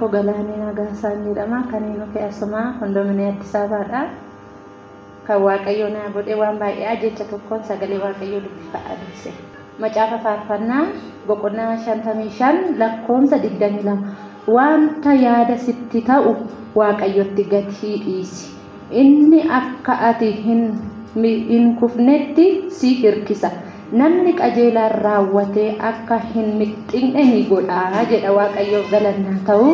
Koo Galaanee Nagaasaan jedhama. Kan inni dhufe asuma kondominiyaa Addis Ababaadha. Kan Waaqayyo naa godhe waan baay'ee jecha tokkoon sagalee Waaqayyoo dubbifadha durse. Macaafa Faarfannaa boqonnaa 55 lakkoomsa 22 wanta yaada sitti ta'u Waaqayyotti gatii dhiisi. Inni akka ati hin kufnetti si hirkisa. Namni qajeelaan raawwatee akka hin mixxinne ni godha jedha. Waaqayyoof galannaa ta'u.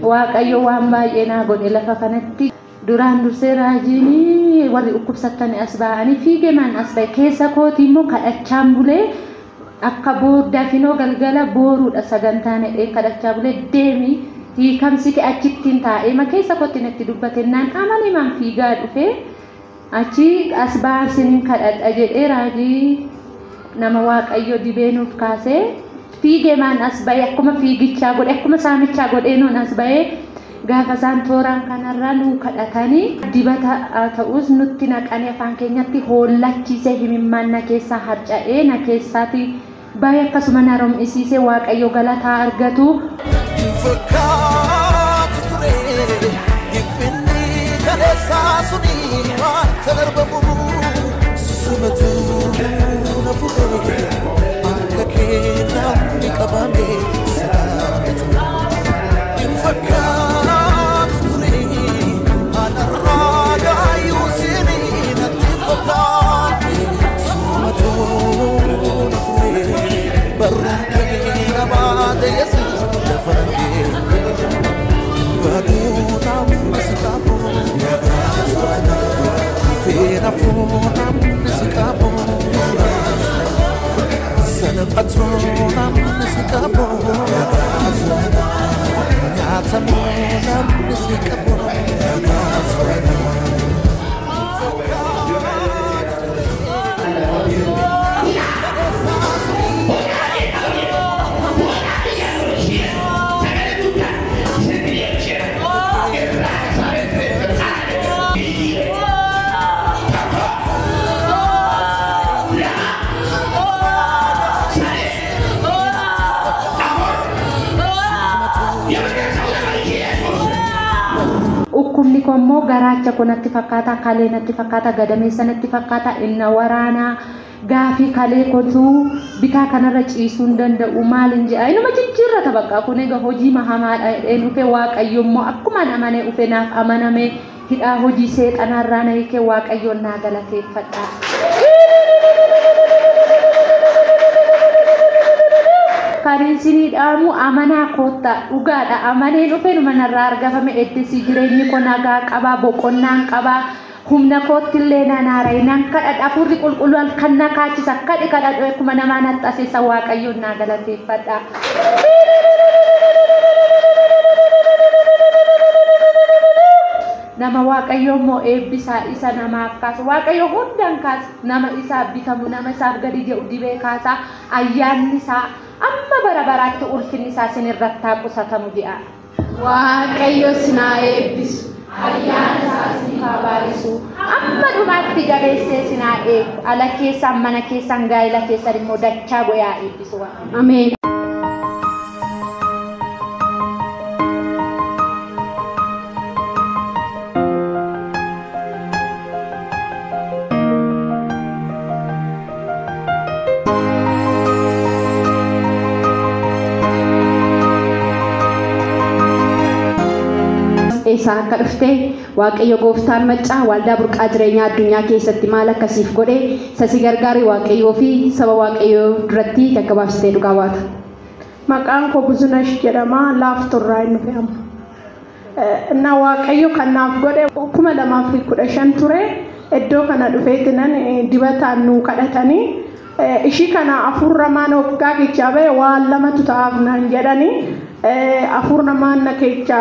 Waaqayyo waan baay'ee naa godhe lafa kanatti. Duraan dursee raajiin warri dhukkubsattanii as ba'anii fiigemaan as ba'e keessa kootii immoo kadhachaan bulee akka booddaa finoo galgala booruudha sagantaan hidhee kadhachaa bulee deemi hiikamsi kee achittiin taa'ee ma keessa kootti natti dubbatennaan amanimaan fiigaa dhufee achi as ba'an sinin kadhadha jedhee raajii nama Waaqayyo dibee nuuf kaasee fiigemaan as ba'e akkuma fiigichaa godhe akkuma saamichaa godhee nuun as ba'ee gaafa isaan tooraan kanarraa nuu kadhatanii dibata ta'us nutti naqanii afaan keenyatti hoollachiisee himimmaan na keessaa harca'ee na keessaati baay'ee akkasuma na rom'isiisee Waaqayyo galataa argatu. Fakkaatu ture dhiphinni kaleessaa suni wanta darbamu sumatu na fure akka kee namni qabame sodaatu. Fakkaatu ture anarraa gaayyuu sini natti fakkaate sumatu na fure barruun kee nabaate Yesuus lafa kee baduu namni si qabu feenafuu namni si qabu salphatu namni si qabu nyaatamuu namni si qabu. Dhukkubni koo immoo garaacha koo natti fakkaata, kalee natti fakkaata, gadameessa natti fakkaata, inna waraanaa gaafii kalee kootu bitaa kanarra ciisuu hin danda'u maalin jedha inuma jijjiirrata bakka kun egaa hojii mahamaadha jedheen dhufe. Waaqayyo immoo akkumaan amanee dhufe naaf amaname hidhaa hojii seexanaarraa na hiikee Waaqayyoon naa galateeffadha. Kan isinii dhaamu amanaa koottaa dhugaadha amanee dhufe numa narraa argafame eddisii jireenyi koo nagaa qabaa boqonnaan qabaa humna koottillee nan haara'e nan kadhadha hafuurri qulqulluun kan na kaachisa kadhi kadhadhu akkuma namaa natti aseessa Waaqayyoon naa galateeffadha. Nama Waaqayyo immoo eebbisaa isa namaaf kaasa Waaqayyo hundaan kaasa nama isaaf bitamu nama isaaf gadi jedhu dibee kaasa ayyaanni isaa amma bara baraatti ulfinni isaa isin irratti haa qusatamu jedha. Waaqayyo sinaa eebbisu. Ayyaana isaa isin haa baay'isu. Amma dhumaatti jabeessee sinaa eegu. Ala keessaan mana keessaan gaa'ela keessan immoo dachaa goyaa eebbisu. Ameen. Eessaa akka dhufte Waaqayyo gooftaan maccaa waldaa burqaa jireenyaa addunyaa keessatti maal akkasiif godhe isa si gargaare Waaqayyoo fi saba Waaqayyoo duratti gaggabaabsitee dhugaa baata. Maqaan koo Buzunash jedhama. Laaftorraa inni fe'ama. Na Waaqayyo kan naaf godhe 2015 ture iddoo kana dhufeetinan dibataan nuu kadhatanii ishii kana afur namaan hoggaa kichaa ba'e waan lamatu ta'aaf naan jedhanii afur namaan na kecha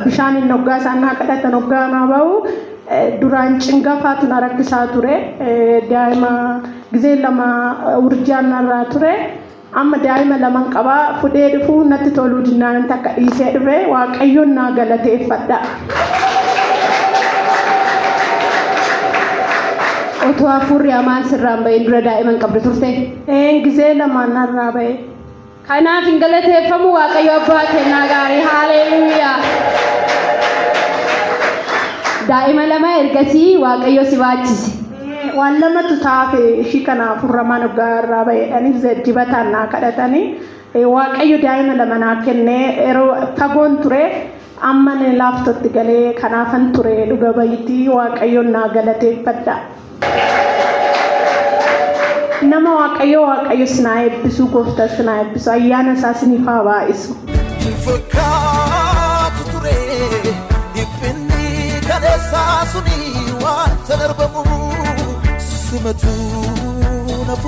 bishaan inni hoggaa isaan naa kadhatan hoggaa naa ba'u duraan cingafaatu na rakkisaa ture daa'ima gizee lama urjaan narraa ture amma daa'ima laman qabaa fudhee dhufuu natti toluu dinnaan takka dhiisee dhufe Waaqayyoon naa galateeffadha. Otoo hafuurri hamaan sirraan ba'een dura daa'ima hin qabdu turte? Gizee lamaan narraa ba'e. Kanaaf hin galateeffamu Waaqayyo abbaa kennaa gaarii. Haleluuyaa. Daa'ima lama ergasii Waaqayyo si baachise. Waan lamatu taafe ishii kana furramaan hoggaa irraa ba'eedhanis dibataan naa kadhatanii Waaqayyo daa'ima lama naa kennee yeroo fagoon ture amma ni laaftootti galee kanaafan ture dhuga bayitii Waaqayyoon naa galateeffadha. Nama Waaqayyo Waaqayyo sinaa eebbisu gooftaa sinaa eebbisu ayyaana isaa siniif haa baay'isu. Fakkaatu ture dhiphinni kaleessaa suni waan darbamu simatu na.